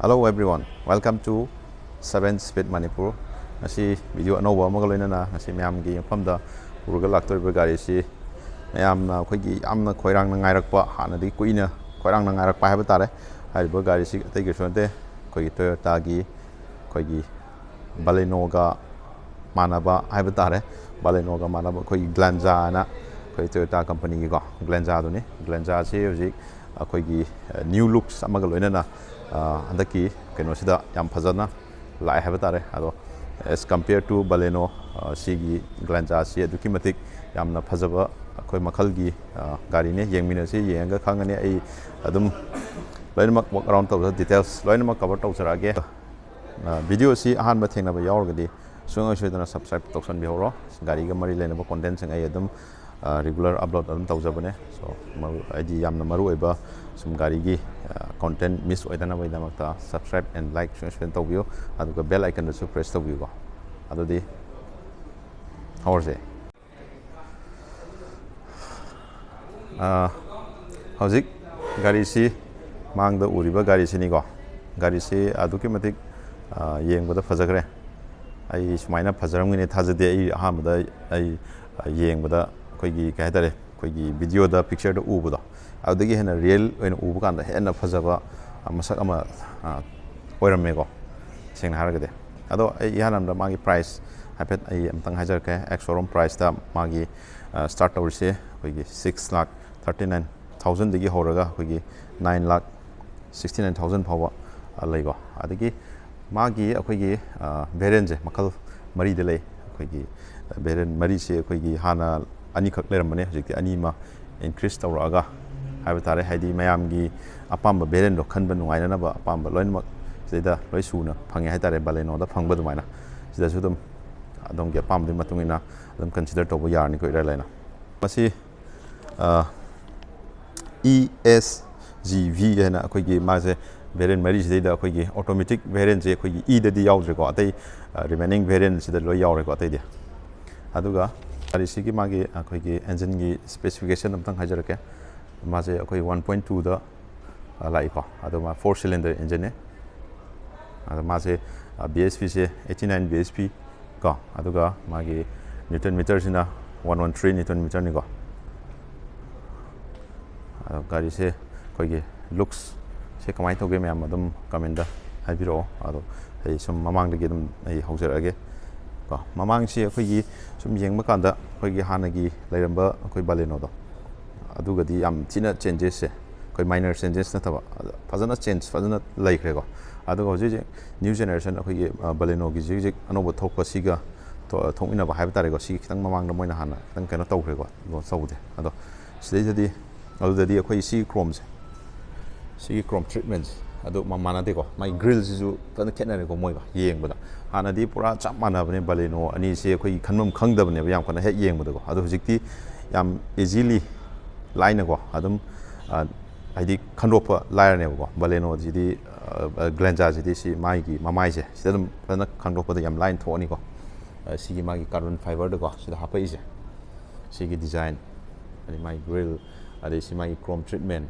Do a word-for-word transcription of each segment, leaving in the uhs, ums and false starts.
Hello everyone, welcome to seven Speed Manipur. ꯉꯁꯤ video ꯑꯅꯧꯕ ꯑꯃꯒ ꯂꯣꯏꯅꯅ ꯉꯁꯤ ꯃꯌꯥꯝꯒꯤ ꯃꯐꯝꯗ ꯄꯨꯔꯒ ꯂꯥꯛꯇꯧꯔꯤꯕ ꯒꯥꯔꯤꯁꯤ ꯃꯌꯥꯝꯅ ꯑꯩꯈꯣꯏꯒꯤ ꯌꯥꯝꯅ ꯈꯣꯏꯔꯥꯡꯅ ꯉꯥꯏꯔꯛꯄ, ꯍꯥꯟꯅꯗꯒꯤ ꯀꯨꯏꯅ ꯈꯣꯏꯔꯥꯡꯅ ꯉꯥꯏꯔꯛꯄ ꯍꯥꯏꯕ ꯇꯥꯔꯦ꯫ ꯍꯥꯏꯔꯤꯕ ꯒꯥꯔꯤꯁꯤ ꯑꯇꯩ ꯀꯩꯁꯨ ꯅꯠꯇꯦ, ꯑꯩꯈꯣꯏꯒꯤ ꯇꯣꯌꯣꯇꯥꯒꯤ ꯑꯩꯈꯣꯏꯒꯤ ꯕꯂꯦꯅꯣꯒ ꯃꯥꯟꯅꯕ ꯍꯥꯏꯕ ꯇꯥꯔꯦ, ꯕꯂꯦꯅꯣꯒ ꯃꯥꯟꯅꯕ ꯑꯩꯈꯣꯏꯒꯤ ꯒ꯭ꯂꯦꯟꯖꯥꯅ ꯑꯩꯈꯣꯏ ꯇꯣꯌꯣꯇꯥ ꯀꯝꯄꯅꯤꯒꯤꯀꯣ, ꯒ꯭ꯂꯦꯟꯖꯥꯗꯨꯅꯤ꯫ ꯒ꯭ꯂꯦꯟꯖꯥꯁꯤ ꯍꯧꯖꯤꯛ ꯑꯩꯈꯣꯏꯒꯤ ꯅ꯭ꯌꯨ ꯂꯨꯛꯁ ꯑꯃꯒ ꯂꯣꯏꯅꯅ ꯍꯟꯗꯛꯀꯤ ꯀꯩꯅꯣꯁꯤꯗ ꯌꯥꯝ ꯐꯖꯅ ꯂꯥꯛꯑꯦ ꯍꯥꯏꯕ ꯇꯥꯔꯦ꯫ ꯑꯗꯣ as compare to Baleno, ꯁꯤꯒꯤ ꯒ꯭ꯂꯦꯟꯖꯥꯁꯤ ꯑꯗꯨꯛꯀꯤ ꯃꯇꯤꯛ ꯌꯥꯝꯅ ꯐꯖꯕ ꯑꯩꯈꯣꯏ ꯃꯈꯜꯒꯤ ꯒꯥꯔꯤꯅꯦ꯫ ꯌꯦꯡꯃꯤꯟꯅꯁꯤ, ꯌꯦꯡꯉꯒ ꯈꯪꯒꯅꯤ꯫ ꯑꯩ ꯑꯗꯨꯝ ꯂꯣꯏꯅꯃꯛ walk around ꯇꯧꯖ, details ꯂꯣꯏꯅꯃꯛ cover ꯇꯧꯖꯔꯛꯑꯒꯦ꯫ ꯚꯤꯗꯤꯑꯣꯁꯤ ꯑꯍꯥꯟꯕ ꯊꯦꯡꯅꯕ ꯌꯥꯎꯔꯒꯗꯤ ꯁꯨꯡꯁꯣꯏ ꯁꯣꯏꯗꯅ subscribe ꯇꯧꯁꯟꯕꯤꯍꯧꯔꯣ꯫ ꯒꯥꯔꯤꯒ ꯃꯔꯤ ꯂꯩꯅꯕ contentꯁꯤꯡ ꯑꯩ ꯑꯗꯨꯝ regular upload ꯑꯗꯨꯝ ꯇꯧꯖꯕꯅꯦ꯫ So ꯃꯔꯨ, ꯍꯥꯏꯗꯤ ꯌꯥꯝꯅ ꯃꯔꯨ ꯑꯣꯏꯕ ꯁꯨꯝ ꯒꯥꯔꯤꯒꯤ content miss ꯑꯣꯏꯗꯅꯕꯒꯤꯗꯃꯛꯇ subscribe and like ꯁꯨꯡꯁꯣꯏ ꯁꯣꯏꯗꯅ ꯇꯧꯕꯤꯌꯨ, ꯑꯗꯨꯒ bell iconꯗꯨꯁꯨ press ꯇꯧꯕꯤꯌꯨꯀꯣ꯫ ꯑꯗꯨꯗꯤ ꯍꯧꯔꯁꯦ꯫ ꯍꯧꯖꯤꯛ ꯒꯥꯔꯤꯁꯤ, ꯃꯥꯡꯗ ꯎꯔꯤꯕ ꯒꯥꯔꯤꯁꯤꯅꯤꯀꯣ꯫ ꯒꯥꯔꯤꯁꯤ ꯑꯗꯨꯛꯀꯤ ꯃꯇꯤꯛ ꯌꯦꯡꯕꯗ ꯐꯖꯈ꯭ꯔꯦ꯫ ꯑꯩ ꯁꯨꯃꯥꯏꯅ ꯐꯖꯔꯝꯒꯅꯤ ꯊꯥꯖꯗꯦ꯫ ꯑꯩ ꯑꯍꯥꯟꯕꯗ ꯑꯩ ꯌꯦꯡꯕꯗ ꯑꯩꯈꯣꯏꯒꯤ ꯀꯩ ꯍꯥꯏꯇꯥꯔꯦ, ꯑꯩꯈꯣꯏꯒꯤ ꯚꯤꯗꯤꯑꯣꯗ, pictureꯗ ꯎꯕꯗꯣ, ꯑꯗꯨꯗꯒꯤ ꯍꯦꯟꯅ real ꯑꯣꯏꯅ ꯎꯕ ꯀꯥꯟꯗ ꯍꯦꯟꯅ ꯐꯖꯕ ꯃꯁꯛ ꯑꯃ ꯑꯣꯏꯔꯝꯃꯦꯀꯣ, ꯁꯦꯡꯅ ꯍꯥꯏꯔꯒꯗꯤ꯫ ꯑꯗꯣ ꯑꯩ ꯏꯍꯥꯟ ꯍꯥꯟꯕꯗ ꯃꯥꯒꯤ price ꯍꯥꯏꯐꯦꯠ ꯑꯩ ꯑꯝꯇꯪ ꯍꯥꯏꯖꯔꯛꯀꯦ꯫ Ex showroom priceꯇ ꯃꯥꯒꯤ start ꯇꯧꯔꯤꯁꯦ ꯑꯩꯈꯣꯏꯒꯤ six lakh thirty nine thousandꯗꯒꯤ ꯍꯧꯔꯒ ꯑꯩꯈꯣꯏꯒꯤ nine lakh sixty nine thousand ꯐꯥꯎꯕ ꯂꯩꯀꯣ꯫ ꯑꯗꯒꯤ ꯃꯥꯒꯤ ꯑꯩꯈꯣꯏꯒꯤ variantꯁꯦ ꯃꯈꯜ ꯃꯔꯤꯗ ꯂꯩ꯫ ꯑꯩꯈꯣꯏꯒꯤ variant ꯃꯔꯤꯁꯦ ꯑꯩꯈꯣꯏꯒꯤ ꯍꯥꯟꯅ ꯑꯅꯤꯈꯛ ꯂꯩꯔꯝꯕꯅꯦ, ꯍꯧꯖꯤꯛꯇꯤ ꯑꯅꯤ ꯑꯃ increase ꯇꯧꯔꯛꯑꯒ ꯍꯥꯏꯕ ꯇꯥꯔꯦ, ꯍꯥꯏꯗꯤ ꯃꯌꯥꯝꯒꯤ ꯑꯄꯥꯝꯕ variantꯗꯣ ꯈꯟꯕ ꯅꯨꯡꯉꯥꯏꯅꯅꯕ ꯑꯄꯥꯝꯕ ꯂꯣꯏꯅꯃꯛ ꯁꯤꯗꯩꯗ ꯂꯣꯏ ꯁꯨꯅ ꯐꯪꯉꯦ ꯍꯥꯏ ꯇꯥꯔꯦ꯫ Balenoꯗ ꯐꯪꯕ ꯑꯗꯨꯃꯥꯏꯅ ꯁꯤꯗꯁꯨ ꯑꯗꯨꯝ ꯑꯗꯣꯝꯒꯤ ꯑꯄꯥꯝꯕꯗꯨꯒꯤ ꯃꯇꯨꯡ ꯏꯟꯅ ꯑꯗꯨꯝ consider ꯇꯧꯕ ꯌꯥꯔꯅꯤꯀꯣ, ꯏꯔꯥꯏ ꯂꯥꯏꯅ꯫ ꯃꯁꯤ E S G V ꯍꯥꯏꯅ ꯑꯩꯈꯣꯏꯒꯤ ꯃꯥꯁꯦ variant ꯃꯔꯤꯁꯤꯗꯩꯗ ꯑꯩꯈꯣꯏꯒꯤ automatic variantꯁꯦ ꯑꯩꯈꯣꯏꯒꯤ Eꯗꯗꯤ ꯌꯥꯎꯗ꯭ꯔꯦꯀꯣ, ꯑꯇꯩ remaining variantꯁꯤꯗ ꯂꯣꯏ ꯌꯥꯎꯔꯦꯀꯣ ꯑꯇꯩꯗꯤ꯫ ꯑꯗꯨꯒ ꯒꯥꯔꯤꯁꯤꯒꯤ ꯃꯥꯒꯤ ꯑꯩꯈꯣꯏꯒꯤ engineꯒꯤ specification ꯑꯝꯇꯪ ꯍꯥꯏꯖꯔꯛꯀꯦ꯫ ꯃꯥꯁꯦ ꯑꯩꯈꯣꯏ one point twoꯗ ꯂꯥꯛꯏꯀꯣ, ꯑꯗꯣ ꯃꯥ four cylinder engineꯅꯦ꯫ ꯑꯗꯣ ꯃꯥꯁꯦ ꯕꯤ ꯑꯦꯁ ꯄꯤꯁꯦ eighty nine B S P ꯀꯣ, ꯑꯗꯨꯒ ꯃꯥꯒꯤ ꯅ꯭ꯌꯨꯇꯟ ꯃꯤꯇꯔꯁꯤꯅ ꯋꯥꯟ ꯋꯥꯟ ꯊ꯭ꯔꯤ ꯅ꯭ꯌꯨꯇꯟ ꯃꯤꯇꯔꯅꯤꯀꯣ꯫ ꯑꯗꯣ ꯒꯥꯔꯤꯁꯦ ꯑꯩꯈꯣꯏꯒꯤ ꯂꯨꯛꯁꯁꯦ ꯀꯃꯥꯏꯅ ꯇꯧꯒꯦ ꯃꯌꯥꯝ ꯑꯗꯨꯝ ꯀꯃꯦꯟꯗ ꯍꯥꯏꯕꯤꯔꯛꯑꯣ꯫ ꯑꯗꯣ ꯑꯩ ꯁꯨꯝ ꯃꯃꯥꯡꯗꯒꯤ ꯑꯗꯨꯝ ꯑꯩ ꯍꯧꯖꯔꯛꯑꯒꯦ ꯀꯣ꯫ ꯃꯃꯥꯡꯁꯤ ꯑꯩꯈꯣꯏꯒꯤ ꯁꯨꯝ ꯌꯦꯡꯕ ꯀꯥꯟꯗ ꯑꯩꯈꯣꯏꯒꯤ ꯍꯥꯟꯅꯒꯤ ꯂꯩꯔꯝꯕ ꯑꯩꯈꯣꯏ ꯕꯥꯂꯦꯅꯣꯗꯣ, ꯑꯗꯨꯒꯗꯤ ꯌꯥꯝ ꯊꯤꯅ ꯆꯦꯟꯖꯦꯁꯁꯦ, ꯑꯩꯈꯣꯏ ꯃꯥꯏꯅꯔ ꯆꯦꯟꯖꯦꯁ ꯅꯠꯇꯕ, ꯐꯖꯅ ꯆꯦꯟꯖ ꯐꯖꯅ ꯂꯩꯈ꯭ꯔꯦꯀꯣ꯫ ꯑꯗꯨꯒ ꯍꯧꯖꯤꯛ ꯍꯧꯖꯤꯛ ꯅ꯭ꯌꯨ ꯖꯦꯅꯦꯔꯦꯁꯟ ꯑꯩꯈꯣꯏꯒꯤ ꯕꯥꯂꯦꯅꯣꯒꯤ ꯍꯧꯖꯤꯛ ꯍꯧꯖꯤꯛ ꯑꯅꯧꯕ ꯊꯣꯛꯄ ꯁꯤꯒ ꯊꯣꯛꯃꯤꯟꯅꯕ ꯍꯥꯏꯕ ꯇꯥꯔꯦꯀꯣ, ꯁꯤꯒꯤ ꯈꯤꯇꯪ ꯃꯃꯥꯡꯗ ꯃꯣꯏꯅ ꯍꯥꯟꯅ ꯈꯤꯇꯪ ꯀꯩꯅꯣ ꯇꯧꯈ꯭ꯔꯦꯀꯣ, ꯂꯣꯟꯁ ꯇꯧꯕꯗꯤ꯫ ꯑꯗꯣ ꯁꯤꯗꯩꯗꯗꯤ ꯑꯗꯨꯗꯗꯤ ꯑꯩꯈꯣꯏ ꯁꯤꯒꯤ ꯀ꯭ꯔꯣꯝꯁꯦ, ꯁꯤꯒꯤ ꯀ꯭ꯔꯣꯝ ꯇ꯭ꯔꯤꯠꯃꯦꯟꯁꯦ ꯑꯗꯨ ꯃꯥꯟꯅꯗꯦꯀꯣ, ꯃꯥꯒꯤ ꯒ꯭ꯔꯤꯜꯁꯤꯁꯨ ꯐꯖꯅ ꯈꯦꯠꯅꯔꯦꯀꯣ꯫ ꯃꯣꯏꯒ ꯌꯦꯡꯕꯗ ꯍꯥꯟꯅꯗꯤ ꯄꯨꯔꯥ ꯆꯞ ꯃꯥꯟꯅꯕꯅꯦ ꯕꯥꯂꯦꯅꯣ ꯑꯅꯤꯁꯦ, ꯑꯩꯈꯣꯏꯒꯤ ꯈꯟꯐꯝ ꯈꯪꯗꯕꯅꯦꯕ ꯌꯥꯝ ꯀꯟꯅ ꯍꯦꯛ ꯌꯦꯡꯕꯗꯀꯣ꯫ ꯑꯗꯣ ꯍꯧꯖꯤꯛꯇꯤ ꯌꯥꯝ ꯏꯖꯤꯂꯤ, ꯂꯥꯏꯅꯀꯣ ꯑꯗꯨꯝ ꯍꯥꯏꯗꯤ ꯈꯟꯗꯣꯛꯄ ꯂꯥꯏꯔꯅꯦꯕꯀꯣ꯫ ꯕꯥꯂꯦꯅꯣꯁꯤꯗꯤ, ꯒ꯭ꯂꯦꯟꯖꯥꯁꯤꯗꯤ ꯁꯤ ꯃꯥꯒꯤ ꯃꯃꯥꯏꯁꯦ ꯁꯤꯗ ꯑꯗꯨꯝ ꯐꯖꯅ ꯈꯪꯗꯣꯛꯄꯗ ꯌꯥꯝ ꯂꯥꯏꯅ ꯊꯣꯛꯑꯅꯤꯀꯣ꯫ ꯁꯤꯒꯤ ꯃꯥꯒꯤ ꯀꯥꯔꯕꯟ ꯐꯥꯏꯕꯔꯗꯀꯣ ꯁꯤꯗ ꯍꯥꯞꯄꯛꯏꯁꯦ, ꯁꯤꯒꯤ ꯗꯤꯖꯥꯏꯟ, ꯑꯗꯩ ꯃꯥꯒꯤ ꯒ꯭ꯔꯤꯜ, ꯑꯗꯩ ꯁꯤ ꯃꯥꯒꯤ ꯀ꯭ꯔꯣꯝ ꯇ꯭ꯔꯤꯠꯃꯦꯟ,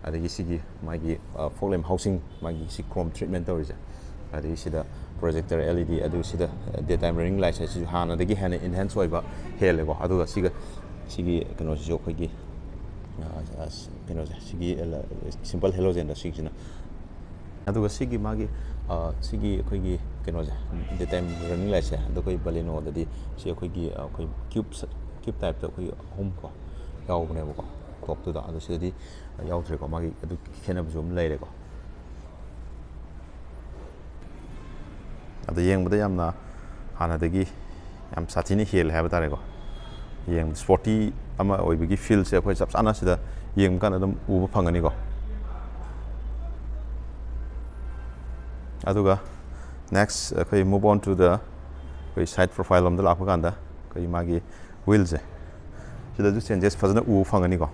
ꯑꯗꯒꯤ ꯁꯤꯒꯤ ꯃꯥꯒꯤ ꯐꯣꯛ ꯂꯦꯝ ꯍꯥꯎꯁꯤꯡ, ꯃꯥꯒꯤ ꯁꯤ ꯀ꯭ꯔꯣꯝ ꯇ꯭ꯔꯤꯠꯃꯦꯟ ꯇꯧꯔꯤꯁꯦ, ꯑꯗꯒꯤ ꯁꯤꯗ ꯄ꯭ꯔꯣꯖꯦꯛꯇꯔ ꯑꯦꯜ ꯏ ꯗꯤ, ꯑꯗꯨ ꯁꯤꯗ ꯗꯦ ꯇꯥꯏꯝ ꯔꯟꯅꯤꯡ ꯂꯥꯏꯠꯁꯦ ꯁꯤꯁꯨ ꯍꯥꯟꯅꯗꯒꯤ ꯍꯦꯟꯅ ꯏꯟꯍꯦꯟꯁ ꯑꯣꯏꯕ ꯍꯦꯜꯂꯦꯀꯣ꯫ ꯑꯗꯨꯒ ꯁꯤꯒ ꯁꯤꯒꯤ ꯀꯩꯅꯣꯁꯤꯁꯨ ꯑꯩꯈꯣꯏꯒꯤ ꯀꯩꯅꯣꯁꯦ, ꯁꯤꯒꯤ ꯁꯤꯝꯄꯜ ꯍꯦꯂꯣꯖꯦꯟꯗ ꯁꯤꯒꯤꯁꯤꯅ꯫ ꯑꯗꯨꯒ ꯁꯤꯒꯤ ꯃꯥꯒꯤ ꯁꯤꯒꯤ ꯑꯩꯈꯣꯏꯒꯤ ꯀꯩꯅꯣꯁꯦ, ꯗꯦ ꯇꯥꯏꯝ ꯔꯟꯅꯤꯡ ꯂꯥꯏꯠꯁꯦ, ꯑꯗꯣ ꯑꯩꯈꯣꯏ ꯕꯥꯂꯦꯅꯣꯗꯗꯤ ꯁꯤ ꯑꯩꯈꯣꯏꯒꯤ ꯑꯩꯈꯣꯏ ꯀ꯭ꯌꯨꯕ ꯀ꯭ꯌꯨꯕ ꯇꯥꯏꯞꯇ ꯑꯩꯈꯣꯏ ꯑꯍꯨꯝ ꯀꯣ ꯌꯥꯎꯕꯅꯦꯕꯀꯣ ꯇꯣꯞꯇꯨꯗ꯫ ꯑꯗꯣ ꯁꯤꯗꯗꯤ ꯌꯥꯎꯗ꯭ꯔꯦꯀꯣ꯫ ꯃꯥꯒꯤ ꯑꯗꯨ ꯈꯦꯠꯅꯕꯁꯨ ꯑꯃ ꯂꯩꯔꯦꯀꯣ꯫ ꯑꯗꯣ ꯌꯦꯡꯕꯗ ꯌꯥꯝꯅ ꯍꯥꯟꯅꯗꯒꯤ ꯌꯥꯝ ꯁꯥꯊꯤꯅ ꯍꯦꯜꯂꯦ ꯍꯥꯏꯕ ꯇꯥꯔꯦꯀꯣ꯫ ꯌꯦꯡꯕ ꯁ꯭ꯄꯣꯔꯇꯤ ꯑꯃ ꯑꯣꯏꯕꯒꯤ ꯐꯤꯜꯁꯦ ꯑꯩꯈꯣꯏ ꯆꯞ ꯆꯥꯅ ꯁꯤꯗ ꯌꯦꯡꯕ ꯀꯥꯟꯗ ꯑꯗꯨꯝ ꯎꯕ ꯐꯪꯒꯅꯤꯀꯣ꯫ ꯑꯗꯨꯒ next ꯑꯩꯈꯣꯏ move on to the ꯑꯩꯈꯣꯏ side profile ꯂꯣꯝꯗ ꯂꯥꯛꯄ ꯀꯥꯟꯗ ꯑꯩꯈꯣꯏ ꯃꯥꯒꯤ ꯋꯤꯜꯁꯦ ꯁꯤꯗꯁꯨ ꯆꯦꯟꯖꯦꯁ ꯐꯖꯅ ꯎꯕ ꯐꯪꯒꯅꯤꯀꯣ꯫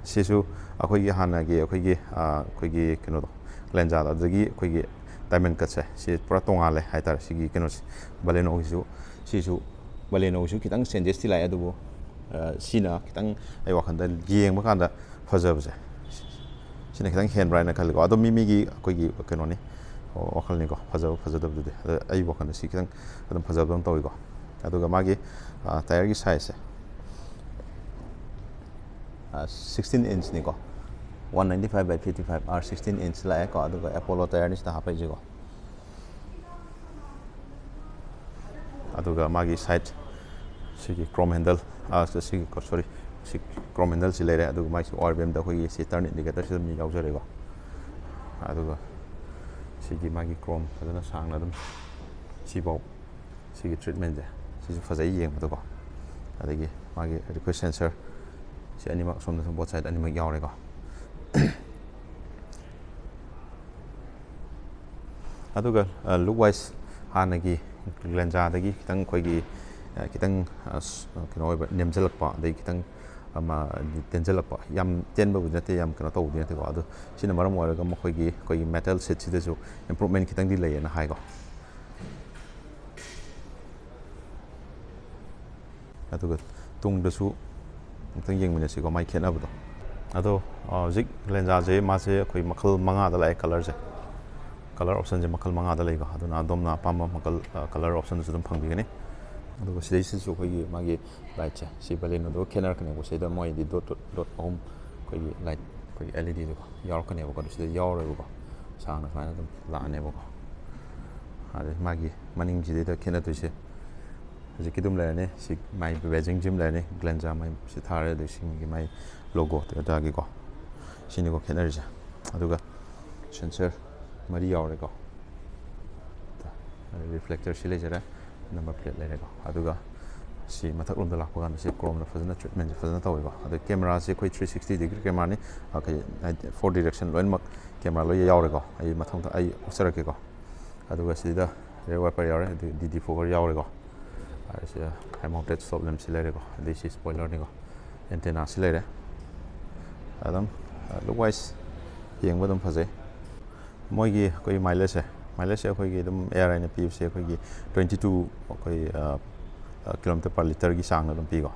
ꯁꯤꯁꯨ ꯑꯩꯈꯣꯏꯒꯤ ꯍꯥꯟꯅꯒꯤ ꯑꯩꯈꯣꯏꯒꯤ ꯑꯩꯈꯣꯏꯒꯤ ꯀꯩꯅꯣꯗꯣ, ꯒ꯭ꯂꯦꯟꯖꯥꯗꯣ, ꯑꯗꯨꯗꯒꯤ ꯑꯩꯈꯣꯏꯒꯤ ꯗꯥꯏꯃꯟ ꯀꯠꯁꯦ ꯁꯤ ꯄꯨꯔꯥ ꯇꯣꯉꯥꯜꯂꯦ ꯍꯥꯏꯇꯥꯔꯦ꯫ ꯁꯤꯒꯤ ꯀꯩꯅꯣꯁꯦ ꯕꯥꯂꯦꯅꯣꯒꯤꯁꯨ, ꯁꯤꯁꯨ ꯕꯥꯂꯦꯅꯣꯒꯤꯁꯨ ꯈꯤꯇꯪ ꯆꯦꯟꯖꯦꯁꯇꯤ ꯂꯥꯛꯑꯦ꯫ ꯑꯗꯨꯕꯨ ꯁꯤꯅ ꯈꯤꯇꯪ ꯑꯩ ꯋꯥꯈꯜꯗ ꯌꯦꯡꯕ ꯀꯥꯟꯗ ꯐꯖꯕꯁꯦ ꯁꯤꯅ ꯈꯤꯇꯪ ꯍꯦꯟꯕ꯭ꯔꯥ ꯍꯥꯏꯅ ꯈꯜꯂꯤꯀꯣ꯫ ꯑꯗꯣ ꯃꯤ ꯃꯤꯒꯤ ꯑꯩꯈꯣꯏꯒꯤ ꯀꯩꯅꯣꯅꯤ, ꯋꯥꯈꯜꯅꯤꯀꯣ, ꯐꯖꯕ ꯐꯖꯗꯕꯗꯨꯗꯤ꯫ ꯑꯗ ꯑꯩ ꯋꯥꯈꯜꯗ ꯁꯤ ꯈꯤꯇꯪ ꯑꯗꯨꯝ ꯐꯖꯕꯗꯧꯅ ꯇꯧꯋꯤꯀꯣ꯫ ꯑꯗꯨꯒ ꯃꯥꯒꯤ tyre ꯒꯤ size say sixteen inch ꯅꯤꯀꯣ, one ninety five by fifty five R sixteen inch ꯂꯥꯛꯑꯦꯀꯣ꯫ ꯑꯗꯨꯒ Apollo tyre ꯅꯤ ꯁꯤꯗ ꯍꯥꯞꯄꯛꯏꯁꯦꯀꯣ꯫ ꯑꯗꯨꯒ ꯃꯥꯒꯤ side ꯁꯤꯒꯤ chrome handle, ꯁꯤꯒꯤ, sorry, ꯁꯤ chrome handle ꯁꯤ ꯂꯩꯔꯦ꯫ ꯑꯗꯨꯒ ꯃꯥꯒꯤ R P M ꯗ ꯑꯩꯈꯣꯏꯒꯤ ꯁꯤ turn indicator ꯁꯤ ꯑꯗꯨꯝ ꯌꯥꯎꯖꯔꯦꯀꯣ꯫ ꯑꯗꯨꯒ ꯁꯤꯒꯤ ꯃꯥꯒꯤ chrome ꯐꯖꯅ ꯁꯥꯡꯅ ꯑꯗꯨꯝ ꯁꯤꯐꯥꯎ, ꯁꯤꯒꯤ treatment ꯁꯦ ꯁꯤꯁꯨ ꯐꯖꯩ ꯌꯦꯡꯕꯗꯀꯣ꯫ ꯑꯗꯒꯤ ꯃꯥꯒꯤ request sensor ꯁꯤ ꯑꯅꯤꯃꯛ ꯁꯣꯝꯗꯁꯨ both side ꯑꯅꯤꯃꯛ ꯌꯥꯎꯔꯦꯀꯣ꯫ ꯑꯗꯨꯒ look wise ꯍꯥꯟꯅꯒꯤ Glanza ꯗꯒꯤ ꯈꯤꯇꯪ ꯑꯩꯈꯣꯏꯒꯤ ꯈꯤꯇꯪ ꯀꯩꯅꯣ ꯑꯣꯏꯕ, ꯅꯦꯝꯖꯜꯂꯛꯄ, ꯑꯗꯩ ꯈꯤꯇꯪ ꯑꯃ ꯇꯦꯟꯖꯜꯂꯛꯄ, ꯌꯥꯝ ꯇꯦꯟꯕꯕꯨꯗꯤ ꯅꯠꯇꯦ, ꯌꯥꯝ ꯀꯩꯅꯣ ꯇꯧꯕꯗꯤ ꯅꯠꯇꯦꯀꯣ꯫ ꯑꯗꯣ ꯁꯤꯅ ꯃꯔꯝ ꯑꯣꯏꯔꯒ ꯃꯈꯣꯏꯒꯤ ꯑꯩꯈꯣꯏꯒꯤ metal seat ꯁꯤꯗꯁꯨ improvement ꯈꯤꯇꯪꯗꯤ ꯂꯩꯌꯦꯅ ꯍꯥꯏꯀꯣ꯫ ꯑꯗꯨꯒ ꯇꯨꯡꯗꯁꯨ ꯑꯝꯇꯪ ꯌꯦꯡꯃꯤꯟꯅꯁꯤꯀꯣ, ꯃꯥꯏ ꯈꯦꯠꯅꯕꯗꯣ꯫ ꯑꯗꯣ ꯍꯧꯖꯤꯛ Glanza ꯁꯦ ꯃꯥꯁꯦ ꯑꯩꯈꯣꯏ ꯃꯈꯜ ꯃꯉꯥꯗ ꯂꯥꯛꯑꯦ, colour ꯁꯦ꯫ Colour option ꯁꯦ ꯃꯈꯜ ꯃꯉꯥꯗ ꯂꯩꯀꯣ꯫ ꯑꯗꯨꯅ ꯑꯗꯣꯝꯅ ꯑꯄꯥꯝꯕ ꯃꯈꯜ colour option ꯗꯁꯨ ꯑꯗꯨꯝ ꯐꯪꯕꯤꯒꯅꯤ꯫ ꯑꯗꯨꯒ ꯁꯤꯗꯩꯁꯤꯗꯁꯨ ꯑꯩꯈꯣꯏꯒꯤ ꯃꯥꯒꯤ light ꯁꯦ, ꯁꯤ Baleno ꯗꯨꯒ ꯈꯦꯠꯅꯔꯛꯀꯅꯦꯕꯀꯣ꯫ ꯁꯤꯗ ꯃꯣꯏꯗꯤ dot dot ꯑꯍꯨꯝ ꯑꯩꯈꯣꯏꯒꯤ light, ꯑꯩꯈꯣꯏꯒꯤ L E D ꯗꯨꯀꯣ ꯌꯥꯎꯔꯛꯀꯅꯦꯕꯀꯣ꯫ ꯑꯗꯨ ꯁꯤꯗ ꯌꯥꯎꯔꯣꯏꯕꯀꯣ, ꯁꯥꯡꯅ ꯁꯨꯃꯥꯏꯅ ꯑꯗꯨꯝ ꯂꯥꯛꯑꯅꯦꯕꯀꯣ꯫ ꯑꯗꯩ ꯃꯥꯒꯤ ꯃꯅꯤꯡꯁꯤꯗꯩꯗ ꯈꯦꯠꯅꯗꯣꯏꯁꯦ ꯍꯧꯖꯤꯛꯀꯤ ꯑꯗꯨꯝ ꯂꯩꯔꯅꯤ꯫ ꯁꯤ ꯃꯥꯏ badging ꯁꯤ ꯑꯃ ꯂꯩꯔꯅꯤ, Glanza ꯃꯥꯏ ꯁꯤ ꯊꯥꯔꯦ꯫ ꯑꯗꯩ ꯁꯤꯒꯤ ꯃꯥꯏ logo Toyota ꯒꯤꯀꯣ, ꯁꯤꯅꯤꯀꯣ ꯈꯦꯠꯅꯔꯤꯁꯦ꯫ ꯑꯗꯨꯒ sensor ꯃꯔꯤ ꯌꯥꯎꯔꯦꯀꯣ꯫ ꯑꯗꯩ reflector ꯁꯤ ꯂꯩꯖꯔꯦ, number plate ꯂꯩꯔꯦꯀꯣ꯫ ꯑꯗꯨꯒ ꯁꯤ ꯃꯊꯛ ꯂꯣꯝꯗ ꯂꯥꯛꯄ ꯀꯥꯟꯗ ꯁꯤ chrome ꯅ ꯐꯖꯅ treatment ꯁꯦ ꯐꯖꯅ ꯇꯧꯋꯦꯀꯣ꯫ ꯑꯗꯩ camera ꯁꯦ ꯑꯩꯈꯣꯏ three sixty degree camera ꯅꯤ, ꯑꯩꯈꯣꯏ four direction ꯂꯣꯏꯅꯃꯛ camera ꯂꯣꯏ ꯌꯥꯎꯔꯦꯀꯣ꯫ ꯑꯩ ꯃꯊꯪꯗ ꯑꯩ ꯎꯠꯆꯔꯛꯀꯦꯀꯣ꯫ ꯑꯗꯨꯒ ꯁꯤꯗ rear wiper ꯌꯥꯎꯔꯦ, ꯑꯗꯨ D D fogger ꯌꯥꯎꯔꯦꯀꯣ꯫ ꯑꯗ ꯁꯤꯗ high mounted stop lamp ꯁꯤ ꯂꯩꯔꯦꯀꯣ꯫ ꯑꯗꯩ ꯁꯤ spoiler ꯅꯤꯀꯣ, antenna ꯁꯤ ꯂꯩꯔꯦ꯫ ꯑꯗꯨꯝ look wise ꯌꯦꯡꯕ ꯑꯗꯨꯝ ꯐꯖꯩ꯫ ꯃꯣꯏꯒꯤ ꯑꯩꯈꯣꯏꯒꯤ mileage ꯁꯦ, mileage ꯁꯦ ꯑꯩꯈꯣꯏꯒꯤ ꯑꯗꯨꯝ A R I ꯅ ꯄꯤꯕꯁꯦ ꯑꯩꯈꯣꯏꯒꯤ twenty two ꯑꯩꯈꯣꯏ kilometer per litre ꯒꯤ ꯆꯥꯡꯗ ꯑꯗꯨꯝ ꯄꯤꯀꯣ꯫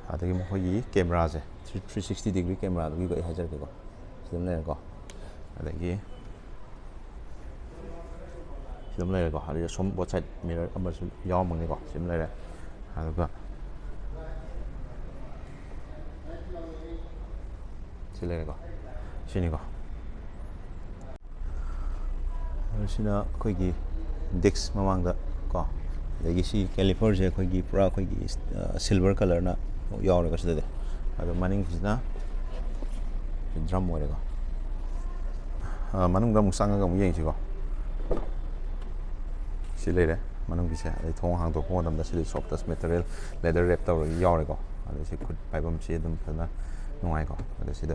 ꯑꯗꯒꯤ ꯃꯈꯣꯏꯒꯤ camera ꯁꯦ, three sixty degree camera ꯗꯨꯒꯤꯀꯣ ꯑꯩ ꯍꯥꯏꯖꯔꯛꯀꯦꯀꯣ꯫ ꯁꯤꯗ ꯂꯩꯔꯦꯀꯣ꯫ ꯑꯗꯒꯤ ꯁꯤ ꯑꯗꯨꯝ ꯂꯩꯔꯦꯀꯣ꯫ ꯑꯗꯨꯗꯤ ꯑꯁꯣꯝ both side mirror ꯑꯃꯁꯨ ꯌꯥꯎꯔꯝꯃꯅꯤꯀꯣ꯫ ꯁꯤ ꯑꯃ ꯂꯩꯔꯦ꯫ ꯑꯗꯨꯒ ꯁꯤ ꯂꯩꯔꯦꯀꯣ꯫ ꯁꯤꯅꯤꯀꯣ꯫ ꯑꯗꯨ ꯁꯤꯅ ꯑꯩꯈꯣꯏꯒꯤ disc ꯃꯃꯥꯡꯗ ꯀꯣ꯫ ꯑꯗꯒꯤ ꯁꯤ caliperꯁꯦ ꯑꯩꯈꯣꯏꯒꯤ ꯄꯨꯔꯥ ꯑꯩꯈꯣꯏꯒꯤ, ꯑ, silver colourꯅ ꯌꯥꯎꯔꯦꯀꯣ ꯁꯤꯗꯗꯤ꯫ ꯑꯗꯣ ꯃꯅꯤꯡꯁꯤꯅ drum ꯑꯣꯏꯔꯦꯀꯣ꯫ ꯑ, ꯃꯅꯨꯡꯗ ꯑꯃꯨꯛ ꯆꯪꯉꯒ ꯑꯃꯨꯛ ꯌꯦꯡꯁꯤꯀꯣ꯫ ꯁꯤ ꯂꯩꯔꯦ ꯃꯅꯨꯡꯒꯤꯁꯦ꯫ ꯑꯗꯩ ꯊꯣꯡ ꯍꯥꯡꯗꯣꯛꯄ ꯃꯇꯝꯗ ꯁꯤꯗꯤ soft touch material, leather wrap ꯇꯧꯔꯒ ꯌꯥꯎꯔꯦꯀꯣ꯫ ꯑꯗꯩ ꯁꯤ ꯈꯨꯠ ꯄꯥꯏꯐꯝꯁꯤ ꯑꯗꯨꯝ ꯐꯖꯅ ꯅꯨꯡꯉꯥꯏꯀꯣ꯫ ꯑꯗꯩ ꯁꯤꯗ,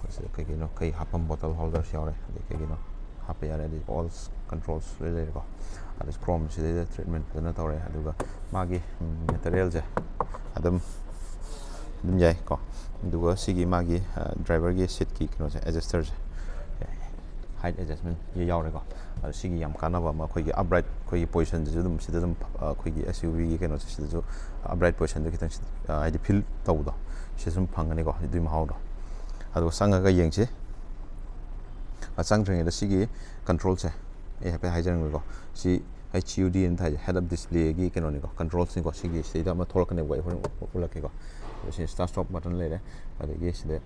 ꯁꯤꯗ ꯀꯩ ꯀꯩꯅꯣ, ꯀꯩ ꯍꯥꯞꯐꯝ bottle holderꯁꯨ ꯌꯥꯎꯔꯦ꯫ ꯑꯗꯩ ꯀꯩ ꯀꯩꯅꯣ ꯍꯥꯞꯄ ꯌꯥꯔꯦ꯫ ꯑꯗꯩ all controls ꯂꯣꯏ ꯂꯩꯔꯦꯀꯣ꯫ ꯑꯗꯩ chrome ꯁꯤꯗꯩꯗ treatment ꯐꯖꯅ ꯇꯧꯔꯦ꯫ ꯑꯗꯨꯒ ꯃꯥꯒꯤ, ꯎꯝ, materialꯁꯦ ꯑꯗꯨꯝ, ꯑꯗꯨꯝ ꯌꯥꯏꯀꯣ꯫ ꯑꯗꯨꯒ ꯁꯤꯒꯤ ꯃꯥꯒꯤ, ꯑ, driverꯒꯤ seatꯀꯤ ꯀꯩꯅꯣꯁꯦ, adjusterꯁꯦ, height adjustment ꯌꯥꯎꯔꯦꯀꯣ꯫ ꯑꯗꯣ ꯁꯤꯒꯤ ꯌꯥꯝ ꯀꯥꯟꯅꯕ ꯑꯃ, ꯑꯩꯈꯣꯏꯒꯤ upright, ꯑꯩꯈꯣꯏꯒꯤ positionꯁꯤꯁꯨ ꯑꯗꯨꯝ ꯁꯤꯗ ꯑꯗꯨꯝ, ꯑ, ꯑꯩꯈꯣꯏꯒꯤ SUVꯒꯤ ꯀꯩꯅꯣꯁꯦ ꯁꯤꯗꯁꯨ upright positionꯗ ꯈꯤꯇꯪ, ꯑ, ꯍꯥꯏꯗꯤ feel ꯇꯧꯕꯗꯣ, ꯁꯤ ꯁꯨꯝ ꯐꯪꯒꯅꯤꯀꯣ ꯑꯗꯨꯒꯤ ꯃꯍꯥꯎꯗꯣ꯫ ꯑꯗꯨꯒ ꯆꯪꯉꯒ ꯌꯦꯡꯁꯤ꯫ ꯑ, ꯆꯪꯗ꯭ꯔꯤꯉꯩꯗ ꯁꯤꯒꯤ controlꯁꯦ ꯑꯩ ꯍꯥꯏꯐꯦꯠ ꯍꯥꯏꯖꯔꯝꯒꯦꯀꯣ꯫ ꯁꯤ HUD ꯍꯥꯏꯅ ꯊꯥꯏꯁꯦ, head up displayꯒꯤ ꯀꯩꯅꯣꯅꯤꯀꯣ, controlsꯅꯤꯀꯣ꯫ ꯁꯤꯒꯤ ꯁꯤꯗꯩꯗ ꯑꯃ ꯊꯣꯛꯂꯛꯀꯅꯦꯕ, ꯑꯩ ꯍꯣꯔꯦꯟ ꯎꯠꯂꯛꯀꯦꯀꯣ꯫ ꯑꯗꯣ ꯁꯤ start stop button ꯂꯩꯔꯦ꯫ ꯑꯗꯒꯤ ꯁꯤꯗ,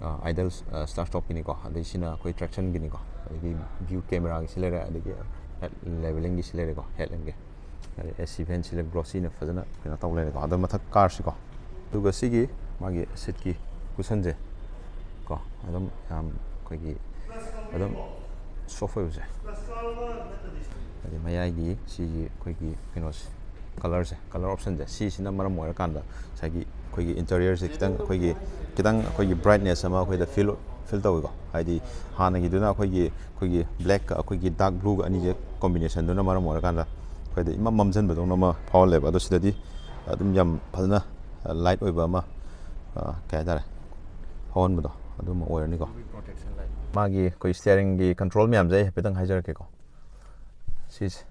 ꯑ, idle, ꯑ, start stopꯀꯤꯅꯤꯀꯣ꯫ ꯑꯗꯩ ꯁꯤꯅ ꯑꯩꯈꯣꯏ tractionꯒꯤꯅꯤꯀꯣ꯫ ꯑꯗꯒꯤ view cameraꯒꯤ ꯁꯤ ꯂꯩꯔꯦ꯫ ꯑꯗꯒꯤ head levelingꯒꯤ ꯁꯤ ꯂꯩꯔꯦꯀꯣ, headlampꯒꯤ꯫ ꯑꯗꯩ AC vent ꯁꯤ ꯂꯩ, glossyꯅ ꯐꯖꯅ ꯀꯩꯅꯣ ꯇꯧ ꯂꯩꯔꯦꯀꯣ꯫ ꯑꯗꯣ ꯃꯊꯛ ꯀꯥꯔꯁꯤꯀꯣ꯫ ꯑꯗꯨꯒ ꯁꯤꯒꯤ ꯃꯥꯒꯤ seatꯀꯤ cushionꯁꯦ ꯀꯣ, ꯑꯗꯨꯝ ꯌꯥꯝ ꯑꯩꯈꯣꯏꯒꯤ ꯑꯗꯨꯝ soft ꯑꯣꯏꯕꯁꯦ꯫ ꯑꯗꯩ ꯃꯌꯥꯏꯒꯤ ꯁꯤꯒꯤ ꯑꯩꯈꯣꯏꯒꯤ ꯀꯩꯅꯣꯁꯦ, colourꯁꯦ, colour optionꯁꯦ, ꯁꯤꯁꯤꯅ ꯃꯔꯝ ꯑꯣꯏꯔꯀꯥꯟꯗ ꯉꯁꯥꯏꯒꯤ ꯑꯩꯈꯣꯏꯒꯤ interiorꯁꯦ ꯈꯤꯇꯪ ꯑꯩꯈꯣꯏꯒꯤ, ꯈꯤꯇꯪ ꯑꯩꯈꯣꯏꯒꯤ brightness ꯑꯃ ꯑꯩꯈꯣꯏꯗ feel, feel ꯇꯧꯋꯤꯀꯣ꯫ ꯍꯥꯏꯗꯤ ꯍꯥꯟꯅꯒꯤꯗꯨꯅ ꯑꯩꯈꯣꯏꯒꯤ, ꯑꯩꯈꯣꯏꯒꯤ blackꯀ ꯑꯩꯈꯣꯏꯒꯤ dark blueꯒ ꯑꯅꯤꯁꯦ combinationꯗꯨꯅ ꯃꯔꯝ ꯑꯣꯏꯔꯀꯥꯟꯗ ꯑꯩꯈꯣꯏꯗ ꯏꯃꯝ ꯃꯝꯁꯤꯟꯕꯗꯧꯅ ꯑꯃ ꯐꯥꯎꯍꯜꯂꯦꯕ꯫ ꯑꯗꯣ ꯁꯤꯗꯗꯤ ꯑꯗꯨꯝ ꯌꯥꯝ ꯐꯖꯅ light ꯑꯣꯏꯕ ꯑꯃ, ꯑ, ꯀꯩ ꯍꯥꯏꯇꯥꯔꯦ, ꯐꯥꯎꯍꯟꯕꯗꯣ ꯑꯗꯨꯝ ꯑꯣꯏꯔꯅꯤꯀꯣ꯫ ꯃꯥꯒꯤ ꯑꯩꯈꯣꯏ steeringꯒꯤ control ꯃꯌꯥꯝꯁꯦ ꯑꯩ ꯍꯥꯏꯐꯦꯠꯇꯪ ꯍꯥꯏꯖꯔꯛꯀꯦꯀꯣ꯫ ꯁꯤꯁꯦ,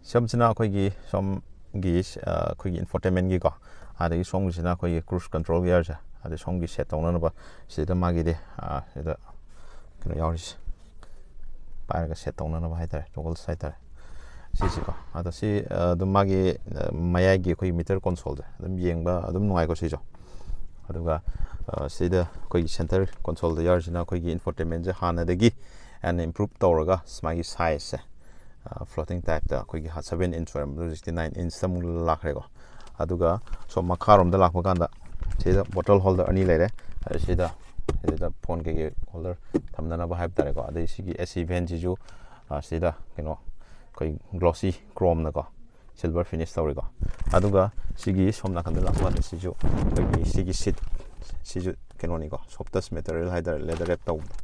ꯁꯣꯝꯁꯤꯅ ꯑꯩꯈꯣꯏꯒꯤ, ꯁꯣꯝꯒꯤ, ꯑ, ꯑꯩꯈꯣꯏꯒꯤ infotainmentꯀꯤꯀꯣ꯫ ꯑꯗꯒꯤ ꯁꯣꯝꯒꯤꯁꯤꯅ ꯑꯩꯈꯣꯏꯒꯤ cruise control gearꯁꯦ꯫ ꯑꯗꯩ ꯁꯣꯝꯒꯤ set ꯇꯧꯅꯅꯕ ꯁꯤꯗ ꯃꯥꯒꯤꯗꯤ, ꯑ, ꯁꯤꯗ ꯀꯩꯅꯣ ꯌꯥꯎꯔꯤꯁꯦ, ꯄꯥꯏꯔꯒ ꯁꯦꯠ ꯇꯧꯅꯅꯕ ꯍꯥꯏꯇꯥꯔꯦ, ꯇꯣꯒꯜꯁ ꯍꯥꯏꯇꯥꯔꯦ꯫ ꯁꯤꯁꯤꯀꯣ, ꯑꯗꯣ ꯁꯤ ꯑ, ꯑꯗꯨꯝ ꯃꯥꯒꯤ ꯑ, ꯃꯌꯥꯏꯒꯤ ꯑꯩꯈꯣꯏꯒꯤ ꯃꯤꯇꯔ ꯀꯣꯟꯁꯣꯜꯁꯦ ꯑꯗꯨꯝ ꯌꯦꯡꯕ ꯑꯗꯨꯝ ꯅꯨꯡꯉꯥꯏꯀꯣ ꯁꯤꯁꯨ꯫ ꯑꯗꯨꯒ ꯑ, ꯁꯤꯗ ꯑꯩꯈꯣꯏꯒꯤ ꯁꯦꯟꯇꯔ ꯀꯣꯟꯁꯣꯜꯗ ꯌꯥꯎꯔꯤꯁꯤꯅ ꯑꯩꯈꯣꯏꯒꯤ ꯏꯟꯐꯣꯇꯦꯟꯃꯦꯟꯁꯦ ꯍꯥꯟꯅꯗꯒꯤ ꯍꯦꯟꯅ ꯏꯝꯄ꯭ꯔꯨꯞ ꯇꯧꯔꯒ ꯃꯥꯒꯤ ꯁꯥꯏꯖꯁꯦ ꯐ꯭ꯂꯣꯇꯤꯡ ꯇꯥꯏꯞꯇ ꯑꯩꯈꯣꯏꯒꯤ ꯁꯚꯦꯟ ꯏꯟꯆ ꯑꯣꯏꯔꯝꯕꯗꯣ ꯍꯧꯖꯤꯛꯇꯤ ꯅꯥꯏꯟ ꯏꯟꯆꯇ ꯑꯃꯨꯛ ꯂꯥꯛꯈ꯭ꯔꯦꯀꯣ꯫ ꯑꯗꯨꯒ ꯁꯣꯝ ꯃꯈꯥꯔꯣꯝꯗ ꯂꯥꯛꯄ ꯀꯥꯟꯗ ꯁꯤꯗ ꯕꯣꯇꯜ ꯍꯣꯜꯗꯔ ꯑꯅꯤ ꯂꯩꯔꯦ꯫ ꯑꯗ ꯁꯤꯗ, ꯁꯤꯗ ꯐꯣꯟ ꯀꯩꯀꯩ ꯍꯣꯜꯗꯔ ꯊꯝꯅꯅꯕ ꯍꯥꯏꯕ ꯇꯥꯔꯦꯀꯣ꯫ ꯑꯗꯩ ꯁꯤꯒꯤ ꯑꯦ ꯁꯤ ꯚꯦꯟꯁꯤꯁꯨ ꯑ, ꯁꯤꯗ ꯀꯩꯅꯣ ꯑꯩꯈꯣꯏ ꯒ꯭ꯂꯣꯁꯤ ꯀ꯭ꯔꯣꯝꯅꯀꯣ, ꯁꯤꯜꯚꯔ ꯐꯤꯅꯤꯁ ꯇꯧꯔꯤꯀꯣ꯫ ꯑꯗꯨꯒ ꯁꯤꯒꯤ ꯁꯣꯝ ꯅꯥꯀꯟꯗ ꯂꯥꯛꯄ ꯀꯥꯟꯗ ꯁꯤꯁꯨ ꯑꯩꯈꯣꯏꯒꯤ ꯁꯤꯒꯤ ꯁꯤꯠ ꯁꯤꯁꯨ ꯀꯩꯅꯣꯅꯤꯀꯣ, ꯁꯣꯐꯇꯁ ꯃꯦꯇꯔꯤꯌꯦꯜ ꯍꯥꯏꯇꯥꯔꯦ, ꯂꯦꯗꯔ ꯔꯦꯞ ꯇꯧꯕꯗꯣ